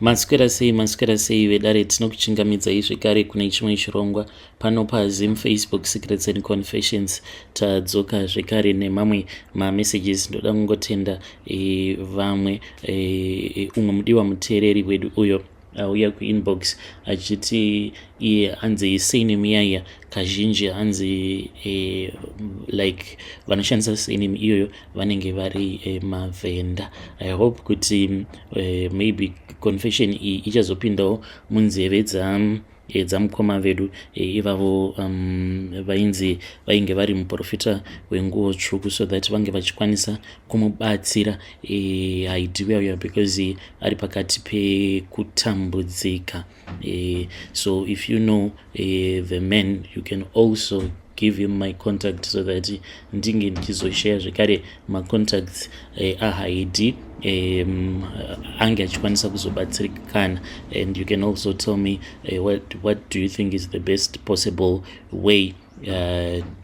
Maswera sei, maswera sei vedare, tinokuchingamidzai zvekare kune chimwe chirongwa pano paZim Facebook Secrets and Confessions. Tadzoka zvekare nemamwe mamessages. Ndoda kungotenda vamwe umwe mudiwa muteereri wedu uyo auya kuinbox achiti iye hanzi surname iyaiya kazhinji hanzi like vanoshandisa surname iyoyo vanenge vari mavhenda. I hope kuti maybe confession iyi ichazopindawo munzeve dzamukoma vedu ivavo vainzi vainge vari muprofita wenguo tsvuku, so that vange vachikwanisa kumubatsira haidi uya, because ari pakati pekutambudzika. So if you know the man, you can also give him my contact so that ndinge ndichizoshare zvekare macontacts ahaidi ange achikwanisa kuzobatsirikana. And you can also tell me what do you think is the best possible way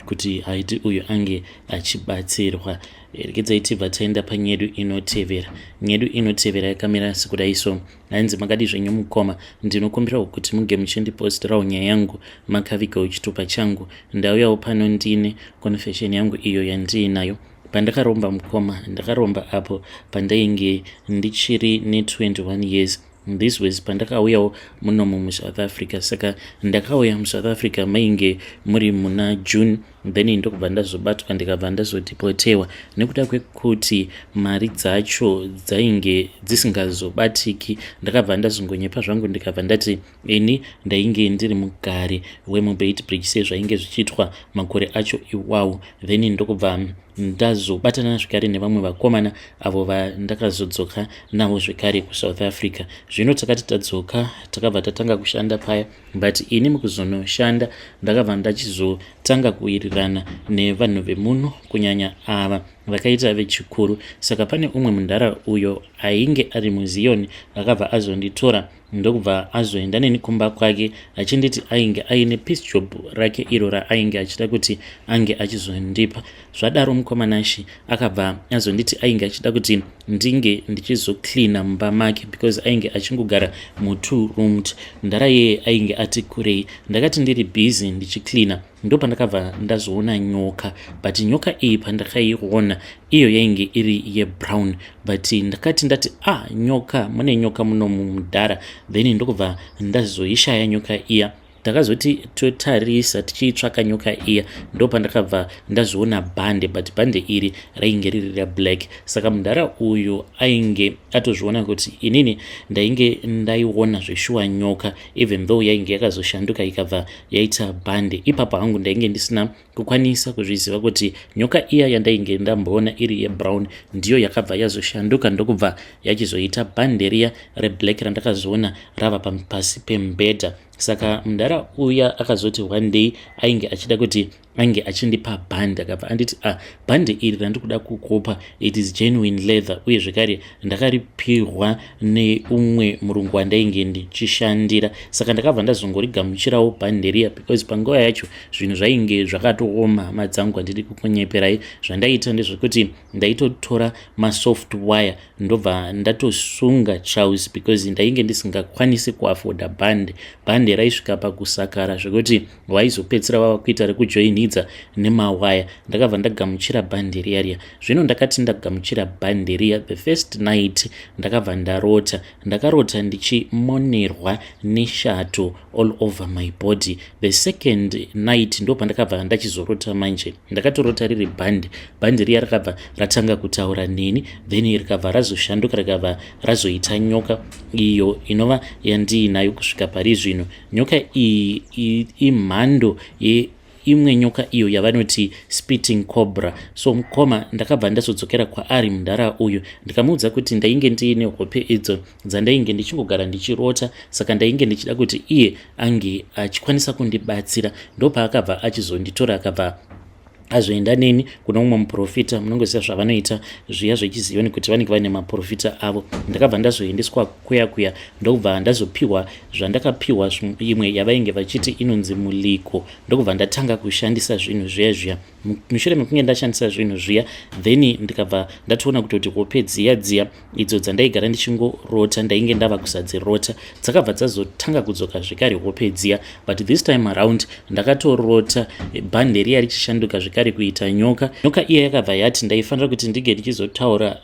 kuti haidi uyu ange achibatsirwa. Regedzai tibva taenda panyedu inotevera. Nyedu inotevera yakamira sekudai so. Hanzi, "Makadi zvenyu mukoma? Ndinokumbirawo kuti muge muchindipostirawo nyaya yangu makavigawo chitupa changu. Ndauyawo pano ndine confession yangu iyo yandiinayo. Pandakaromba mukoma, ndakaromba apo pandainge ndichiri ne21 years. This was pandakauyawo munomu muSouth Africa. Saka ndakauya muSouth Africa mainge muri muna June, then ndokubva ndazobatwa, ndikabva ndazodeportewa nekuda kwekuti mari dzacho dzainge dzisingazobatiki. Ndakabva ndazongonyepa zvangu, ndikabva ndati ini ndainge ndiri mugari wemuBeitbridge, sezvainge zvichiitwa makore acho iwawo. Then ndokubva ndazobatana zvekare nevamwe vakomana avo vandakazodzoka navo zvekare kuSouth Africa. Zvino takati tadzoka, takabva tatanga kushanda paya, but ini mukuzonoshanda ndakabva ndachizotanga kuwirirana nevanhu vemuno, kunyanya ava vakaita vechikuru. Saka pane umwe mundara uyo ainge ari muZion, akabva azonditora, ndokubva azoenda neni kumba kwake, achinditi ainge aine piece job rake iro raainge achida kuti ange achizondipa. Zvadaro mukomanashi akabva azonditi ainge achida kuti ndinge ndichizocleana mumba make, because ainge achingogara mutwo roomed. Mundara iyeye ainge ati kurei. Ndakati ndiri busy ndichicleana, ndopandakabva ndazoona nyoka. But nyoka iyi pandakaiona, iyo yainge iri yebrown, but ndakati ndati, 'Ah, nyoka, mune nyoka muno mudhara.' Then ndokubva ndazoishaya nyoka iya. Ndakazoti totarisa tichiitsvaka nyoka iya, ndopandakabva ndazoona bhande, but bhande iri rainge riri reblack. Saka mudhara uyu ainge atozviona kuti inini ndainge ndaiona zveshuwa nyoka, even though yainge yakazoshanduka ikabva yaita bhande. Ipapo hangu ndainge ndisina kukwanisa kuzviziva kuti nyoka iya yandainge ndamboona iri yebrown ndiyo yakabva yazoshanduka, ndokubva yachizoita bhande riya reblack randakazoona rava pasi pemubhedha. Saka mudhara uya akazoti one day ainge achida kuti ange achindipa bhandi. Akabva anditi, 'Ah, bhandi iri randiri kuda kukupa, it is genuine leather, uye zvekare ndakaripirwa neumwe murungu wandainge ndichishandira.' Saka ndakabva ndazongorigamuchirawo bhandi riya, because panguva yacho zvinhu zvainge zvakatooma. Hama dzangu, handidi kukunyeperai. Zvandaita ndezvekuti ndaitotora masoft wire, ndobva ndatosunga trouse, because ndainge ndisingakwanisi kuafforda bhandi. Bhandi raisvika pakusakara zvekuti waizopedzisira vava kuita rekujoinidza nemawaya. Ndakabva ndagamuchira bhandi riya riya. Zvino ndakati ndagamuchira bhandi riya, the first night ndakabva ndarota. Ndakarota ndichimonerwa neshato all over my body. The second night ndo pandakabva ndachizorota manje. Ndakatorota riri bhandi. Bhandi riya rakabva ratanga kutaura neni, then rikabva razoshanduka, rikabva razoita nyoka iyo inova yandiinayo kusvika pari zvino. Nyoka iyi imhando yeimwe nyoka iyo yavanoti spitting cobra. So mukoma, ndakabva ndazodzokera kwaari mundara uyu, ndikamuudza kuti ndainge ndiine hope idzo dzandainge ndichingogara ndichirota, saka ndainge ndichida kuti iye ange achikwanisa kundibatsira. Ndopaakabva achizonditora, akabva Azoenda neni kuna umwe muprofita. Munongoziva zvavanoita zviya zvechiziyoni, kuti vanenge vaine maprofita avo. Ndakabva ndazoendeswa kuya kuya, ndokubva ndazopiwa zvandakapiwa, imwe yavainge vachiti inonzi muliko, ndokubva ndatanga kushandisa zvinhu zviya zviya. Mushure mekunge ndashandisa zvinhu zviya, then ndikabva ndatoona kutoti hope dziya dziya idzo dzandaigara ndichingorota, ndainge ndava kusadzirota, dzakabva dzazotanga kudzoka zvekare hope dziya. But this time around ndakatorota bhande riya richishanduka zvekare kuita nyoka. Nyoka iya yakabva yati ndaifanira kuti ndinge ndichizotaura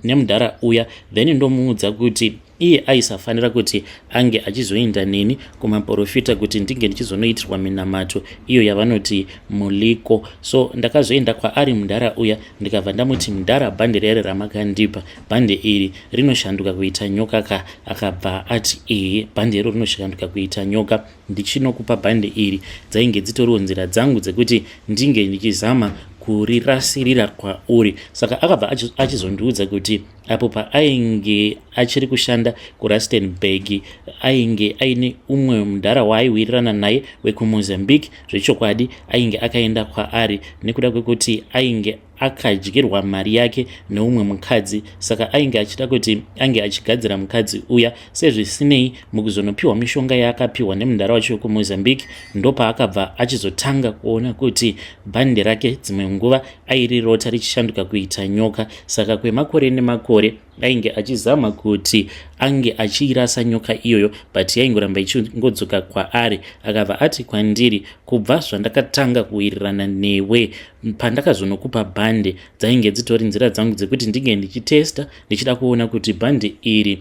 nemudhara uya, then ndomuudza kuti iye aisafanira kuti ange achizoenda neni kumaprofita kuti ndinge ndichizonoitirwa minamato iyo yavanoti muliko. So ndakazoenda kwaari mudhara uya, ndikabva ndamuti, "Mudhara, bhande rere ramakandipa, bhande iri rinoshanduka kuita nyoka ka?" Akabva ati, "Ehe, bhande iro rinoshanduka kuita nyoka. Ndichinokupa bhande iri, dzainge dzitoriwo nzira dzangu dzekuti ndinge ndichizama kurirasirira kwauri." Saka akabva achizondiudza kuti apo paainge achiri kushanda kuRustenburg, ainge aine umwe mudhara waaiwirirana naye wekuMozambique. Zvechokwadi ainge akaenda kwaari nekuda kwekuti ainge akadyirwa mari yake neumwe mukadzi, saka ainge achida kuti ange achigadzira mukadzi uya. Sezvisinei, mukuzonopiwa mishonga yaakapiwa nemudhara wacho wekuMozambique, ndopaakabva achizotanga kuona kuti bhande rake dzimwe nguva airirota richishanduka kuita nyoka. Saka kwemakore nemakore ainge achizama kuti ange achiirasa nyoka iyoyo, but yaingoramba ichingodzoka kwaari. Akabva ati kwandiri, "Kubva zvandakatanga kuwirirana newe, pandakazonokupa bhande, dzainge dzitori nzira dzangu dzekuti ndinge ndichitesta, ndichida kuona kuti bhande iri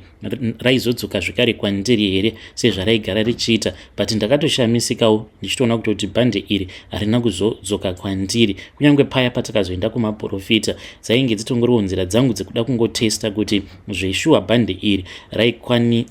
raizodzoka zvekare kwandiri here sezvaraigara richiita. But ndakatoshamisikawo ndichitoona kutoti bhande iri harina kuzodzoka kwandiri kunyange paya patakazoenda kumaprofita. Dzainge dzitongoriwo nzira dzangu dzekuda kungotesta kuti zveshuwa bhande iri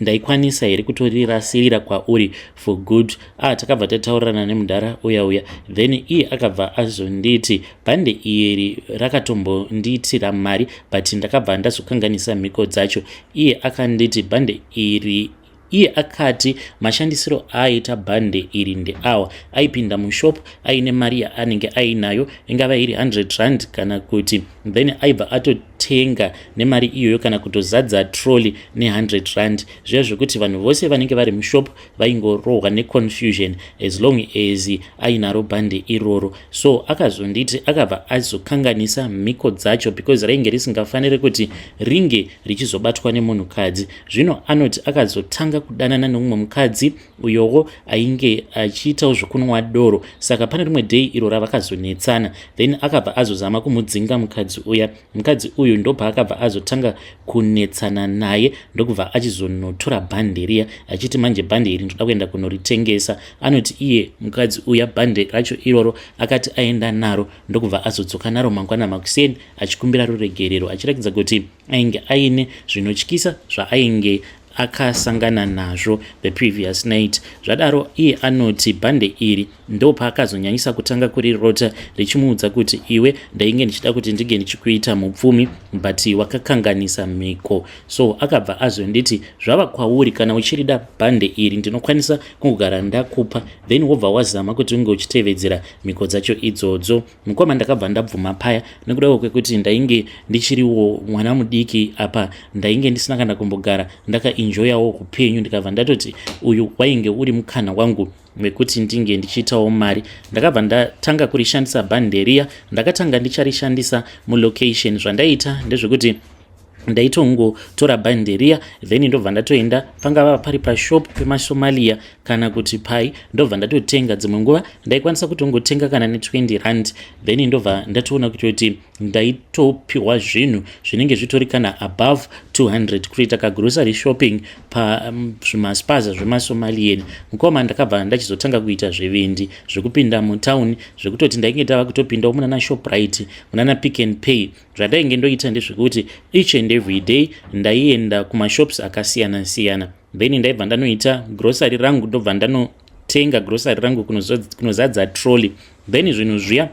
ndaikwanisa here kutorirasirira kwauri for good." Ah, takabva tataurirana nemudhara uya uya, then iye akabva azonditi bhande iri rakatombondiitira mari, but ndakabva ndazokanganisa mhiko dzacho. Iye akanditi bhande iri, iye akati mashandisiro aaita bhande iri ndeawa: aipinda mushop aine mari yaanenge ainayo, ingava iri 100 rand kana kuti, then aibva atotenga nemari iyoyo kana kutozadza trolley ne100 rand zviya, zvekuti vanhu vose vanenge vari mushop vaingorohwa neconfusion as long as ainaro bhande iroro. So akazonditi akabva azokanganisa mhiko dzacho because rainge risingafaniri kuti ringe richizobatwa nemunhukadzi. Zvino anoti akazotanga kudanana nemumwe mukadzi uyowo ainge achiitawo zvokunwa doro. Saka pane rimwe day iro ravakazonetsana, then akabva azozama kumudzinga mukadzi uya. Mukadzi uyu ndopaakabva azotanga kunetsana naye, ndokubva achizonotora bhande riya achiti, "Manje bhande iri ndoda kuenda kunoritengesa." Anoti iye mukadzi uya bhande racho iroro akati aenda naro, ndokubva azodzoka naro mangwana makuseni achikumbira ruregerero, achiratidza kuti ainge aine zvinotyisa zvaainge akasangana nazvo the previous night. Zvadaro, iye anoti bhande iri ndopaakazonyanyisa kutanga kurirota richimuudza kuti, "Iwe, ndainge ndichida kuti ndinge ndichikuita mupfumi, but wakakanganisa mhiko." So akabva azonditi, "Zvava kwauri, kana uchirida bhande iri ndinokwanisa kungogara ndakupa, then wobva wazama kuti unge uchitevedzera mhiko dzacho idzodzo." Mukoma, ndakabva ndabvuma paya nekudawo kwekuti ndainge ndichiriwo mwana mudiki apa, ndainge ndisina kana kumbogara ndakaenjoyawo upenyu. Ndikabva ndatoti uyu wainge uri mukana wangu wekuti ndinge ndichiitawo mari. Ndakabva ndatanga kurishandisa bhande riya. Ndakatanga ndicharishandisa mulocation. Zvandaita ndezvekuti ndaitongotora bhande riya, then ndobva ndatoenda pangava pari pashop pemaSomalia kana kuti pai, ndobva ndatotenga. Dzimwe nguva ndaikwanisa kutongotenga kana ne20 rand, then ndobva ndatoona kutoti ndaitopiwa zvinhu zvinenge zvitori kana above 200, kutoita kagrocery shopping pazvimaspaza zvemaSomalian. Mukoma, ndakabva ndachizotanga kuita zvivindi zvekupinda mutauni, zvekutoti ndainge ndava kutopindawo munana Shoprite, munana Pick and Pay. Zvandainge ndoita ndezvekuti each and every day ndaienda kumashops akasiyana siyana, then ndaibva ndanoita grocery rangu, ndobva ndanotenga grocery rangu kunozadza trolley, then zvinhu zviya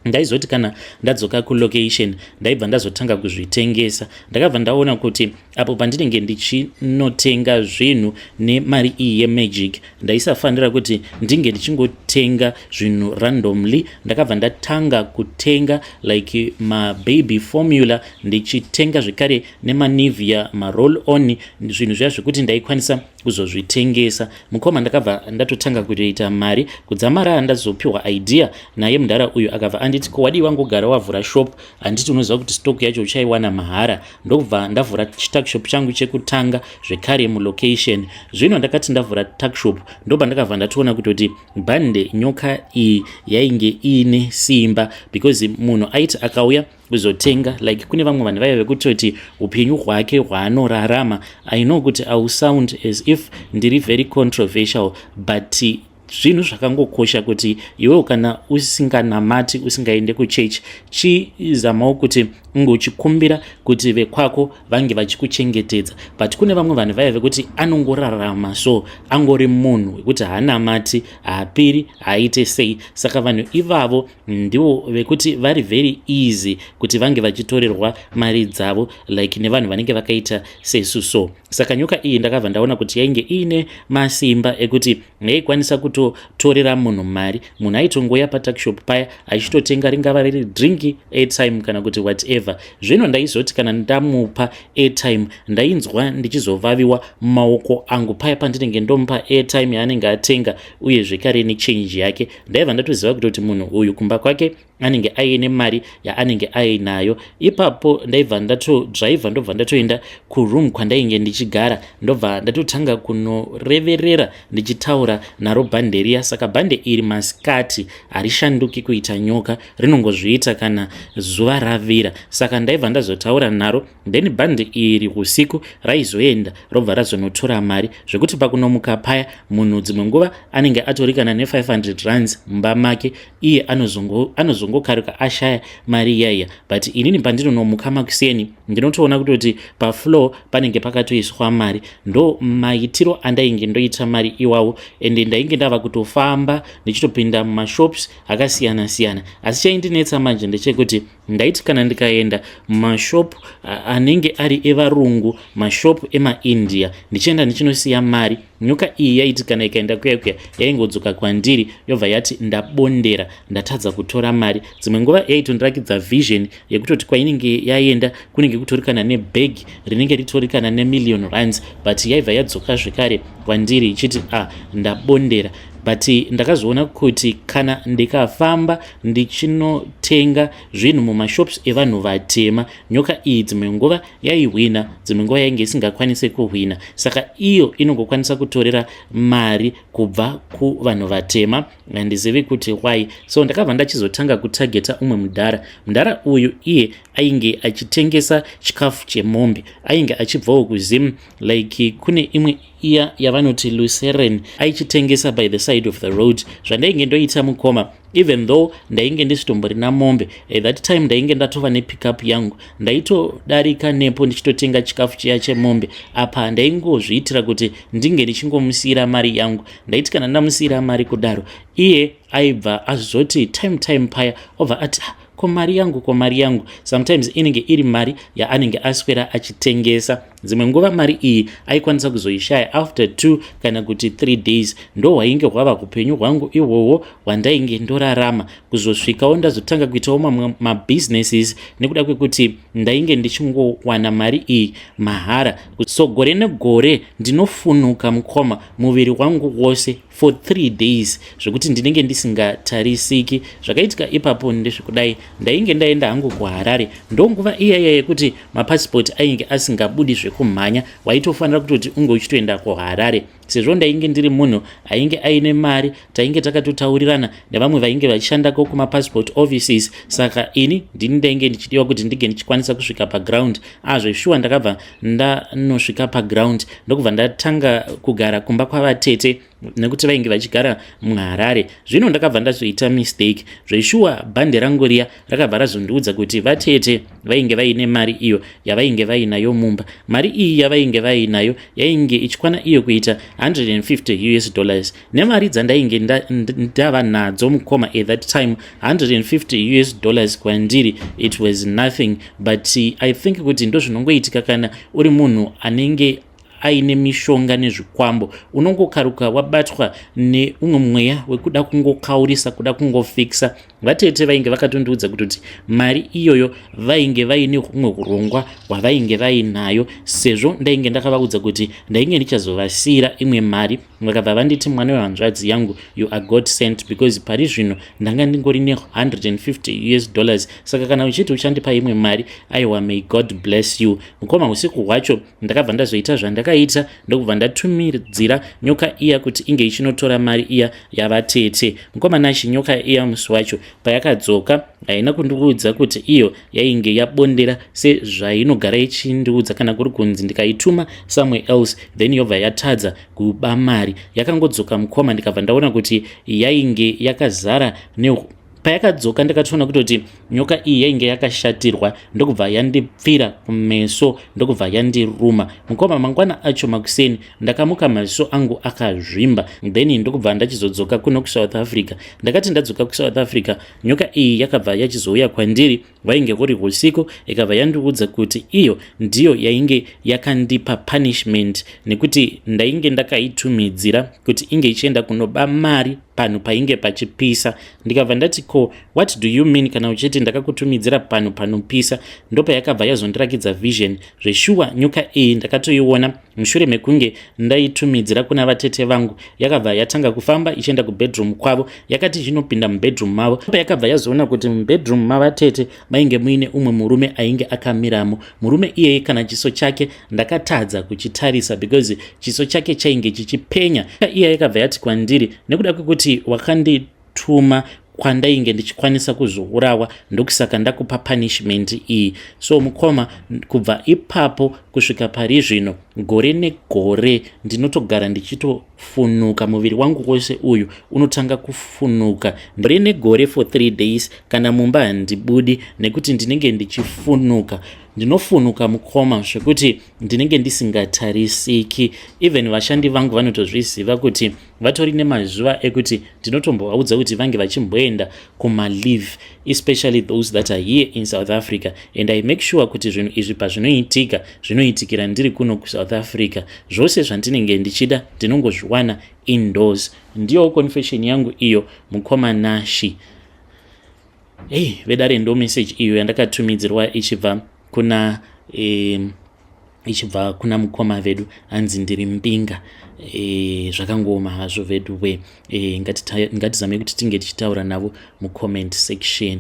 Ndaizoti kana ndadzoka kulocation, ndaibva ndazotanga kuzvitengesa. Ndakabva ndaona kuti apo pandinenge ndichinotenga zvinhu nemari iyi yemagic, ndaisafanira kuti ndinge ndichingotenga zvinhu randomly. Ndakabva ndatanga kutenga like mababy formula, ndichitenga zvekare nemaNivea, maroll on, zvinhu zviya zvekuti ndaikwanisa kuzozvitengesa. Mukoma, ndakabva ndatotanga kutoita mari kudzamara ndazopiwa idea naye mudhara uyu. Akabva anditi, "Ko wadii wangogara wavhura shop? Handiti unoziva kuti stock yacho uchaiwana mahara?" Ndokubva ndavhura chituckshop changu chekutanga zvekare mulocation. Zvino ndakati ndavhura tuckshop, ndobva ndakabva ndatoona kutoti bhande nyoka iyi yainge iine simba, because munhu aiti akauya kuzotenga, like kune vamwe vanhu vaiva vekutoti upenyu hwake hwaanorarama, I know kuti I sound as if ndiri very controversial, but zvinhu zvakangokosha kuti iwewo kana usinganamati, usingaende kuchechi, chizamawo kuti unge uchikumbira kuti vekwako vange vachikuchengetedza. But kune vamwe vanhu vaiva vekuti anongorarama so, angori munhu wekuti haanamati, haapiri, haaite sei. Saka vanhu ivavo ndivo vekuti vari very easy kuti vange vachitorerwa mari dzavo, like nevanhu vanenge vakaita sesu. So saka nyoka iyi ndakabva ndaona kuti yainge iine masimba ekuti yaikwanisa kutotorera munhu mari. Munhu aitongoya patuckshop paya achitotenga, ringava riri drink, airtime kana kuti whatever. Zvino ndaizoti kana ndamupa airtime, ndainzwa ndichizovaviwa mumaoko angu paya pandinenge ndomupa airtime yaanenge atenga, uye zvekare nechange yake. Ndaibva ndatoziva kutoti munhu uyu kumba kwake anenge aine mari yaanenge ainayo. Ipapo ndaibva ndatodhiraivha, ndobva ndatoenda kuroom kwandainge ndichigara, ndobva ndatotanga kunoreverera ndichitaura naro bhande riya. Saka bhande iri masikati harishanduki kuita nyoka, rinongozviita kana zuva ravira. Saka ndaibva ndazotaura naro, then bhande iri usiku raizoenda, robva razonotora mari, zvekuti pakunomuka paya munhu dzimwe nguva anenge atori kana ne500 rands mumba make, iye anozongokaruka ashaya mari iyaiya. But inini pandinonomuka makuseni, ndinotoona kutoti pafloor panenge pakatoiswa mari. Ndo maitiro andainge ndoita mari iwawo, ende ndainge ndava kutofamba ndichitopinda mumashops akasiyana siyana. Asi chaindinetsa manje ndechekuti ndaiti kana ndikaenda mumashop anenge ari evarungu, mashop emaIndia, ndichienda ndichinosiya mari, nyoka iyi yaiti kana ikaenda kuya kuya, yaingodzoka kwandiri, yobva yati, "Ndabondera, ndatadza kutora mari." Dzimwe nguva yaitondirakidza vision yekutoti kwainenge yaenda kunenge kutori kana nebhegi rinenge ritori kana nemillion rands, but yaibva yadzoka zvekare kwandiri ichiti, "A ah, ndabondera." But ndakazoona kuti kana ndikafamba ndichinotenga zvinhu mumashops evanhu vatema, nyoka iyi dzimwe nguva yaihwina, dzimwe nguva yainge isingakwanisi kuhwina. Saka iyo inongokwanisa kutorera mari kubva kuvanhu vatema, handizivi kuti why. So ndakabva ndachizotanga kutageta umwe mudhara. Mudhara uyu iye ainge achitengesa chikafu chemombe, ainge achibvawo kuZim, like kune imwe iya yavanoti lucerne, aichitengesa by the side of the road. Zvandainge ndoita, mukoma, even though ndainge ndisitomborina mombe at that time, ndainge ndatova nepickup yangu, ndaitodarika nepo ndichitotenga chikafu chiya chemombe. Apa ndaingozviitira kuti ndinge ndichingomusiyira mari yangu. Ndaiti kana ndamusiyira mari kudaro, iye aibva azoti time time paya obva ati, "Ah, ko mari yangu, ko mari yangu?" Sometimes inenge iri mari yaanenge aswera achitengesa. Dzimwe nguva mari iyi aikwanisa kuzoishaya after 2 kana kuti 3 days. Ndo hwainge hwava upenyu hwangu ihwohwo hwandainge ndorarama, kuzosvikawo ndazotanga kuitawo mamwe mabusinesses, nekuda kwekuti ndainge ndichingowana mari iyi mahara. So gore negore ndinofunuka, mukoma, muviri wangu wose for 3 days, zvekuti ndinenge ndisingatarisiki. Zvakaitika ipapo ndezvekudai: ndainge ndaenda hangu kuHarare, ndonguva iyaiya yekuti mapasipoti ainge asingabudi zvekumhanya, waitofanira kutoti unge uchitoenda kuHarare. Sezvo ndainge ndiri munhu ainge aine mari, tainge takatotaurirana nevamwe vainge vachishandako kumapassport offices. Saka ini ndini ndainge ndichidiwa kuti ndinge ndichikwanisa kusvika paground. Azveshuwa ndakabva ndanosvika paground, ndokubva ndatanga kugara kumba kwavatete. Nekuti vainge vachigara muHarare. Zvino ndakabva ndazoita mistake zveshuwa. Bhande rangu riya rakabva razondiudza kuti vatete vainge vaine mari iyo yavainge vainayo mumba. Mari iyi yavainge vainayo yainge ichikwana iyo kuita 150 US dollars. Nemari dzandainge ndava nadzo, mukoma, at that time 150 US dollars kwandiri it was nothing. But I think kuti ndozvinongoitika kana uri munhu anenge aine mishonga nezvikwambo. Unongokaruka wabatwa neumwe mweya wekuda kungokaurisa, kuda kungofikisa. Vatete vainge vakatondiudza kutoti mari iyoyo vainge vaine humwe urongwa hwavainge vainayo. Sezvo ndainge ndakavaudza kuti ndainge ndichazovasiyira imwe mari, vakabva vanditi, "Mwana wehanzvadzi yangu, you are God sent, because pari zvino ndanga ndingori ne150 US dollars. Saka kana uchiti uchandipa imwe mari, aiwa, may God bless you." Mukoma, usiku hwacho ndakabva ndazoita zvandakaita, ndokubva ndatumidzira nyoka iya kuti inge ichinotora mari iya yavatete. Mukoma Nashi, nyoka iya musi wacho payakadzoka haina kundiudza kuti iyo yainge yabondera sezvainogara ichindiudza. Kana kuri kunzi ndikaituma somewhere else, then yobva yatadza kuba mari. Yakangodzoka, mukoma, ndikabva ndaona kuti yainge yakazara. Payakadzoka ndakatoona kutoti nyoka iyi yainge yakashatirwa, ndokubva yandipfira kumeso, ndokubva yandiruma. Mukoma, mangwana acho makuseni ndakamuka maziso angu akazvimba. Then ndokubva ndachizodzoka kuno kuSouth Africa. Ndakati ndadzoka kuSouth Africa, nyoka iyi yakabva yachizouya kwandiri. Wainge kuri usiku. Ikabva yandiudza kuti iyo ndiyo yainge yakandipa punishment, nekuti ndainge ndakaitumidzira kuti inge ichienda kunoba mari panhu painge pachipisa. Ndikabva ndati, "Ko, what do you mean kana uchiti ndakakutumidzira panhu panopisa?" Ndopayakabva yazondirakidza vision. Zveshuwa, nyoka iyi ndakatoiona mushure mekunge ndaitumidzira kuna vatete vangu. Yakabva yatanga kufamba ichienda kubedroom kwavo. Yakati ichinopinda mubedroom mavo, yakabva yazoona kuti mubedroom mavatete mainge muine umwe murume ainge akamiramo. Murume iyeye, kana chiso chake ndakatadza kuchitarisa because chiso chake chainge chichipenya. Iye yakabva yati kwandiri, "Nekuda kwekuti wakandituma kwandainge ndichikwanisa kuzourawa, ndokusaka ndakupa punishment iyi." So mukoma, kubva ipapo kusvika pari zvino, gore negore ndinotogara ndichitofunuka. Muviri wangu wose uyu unotanga kufunuka gore negore. For 3 days kana mumba handibudi nekuti ndinenge ndichifunuka. Ndinofunuka, mukoma, zvekuti ndinenge ndisingatarisiki. Even vashandi vangu vanotozviziva kuti vatori nemazuva ekuti ndinotombovaudza kuti vange vachimboenda kumaleave, especially those that are here in South Africa. And I make sure kuti zvinhu izvi pazvinoitika, zvinoitikira ndiri kuno kuSouth Africa. Zvose zvandinenge ndichida ndinongozviwana indoors. Ndiyo confession yangu iyo, mukoma Nashi. Ei, vedare, ndo message iyo yandakatumidzirwa ichibva kuna mukoma vedu. Hanzi ndiri mbinga. Zvakangooma hazvo vedu we. Ngatizamei kuti tinge tichitaura navo mucomment section.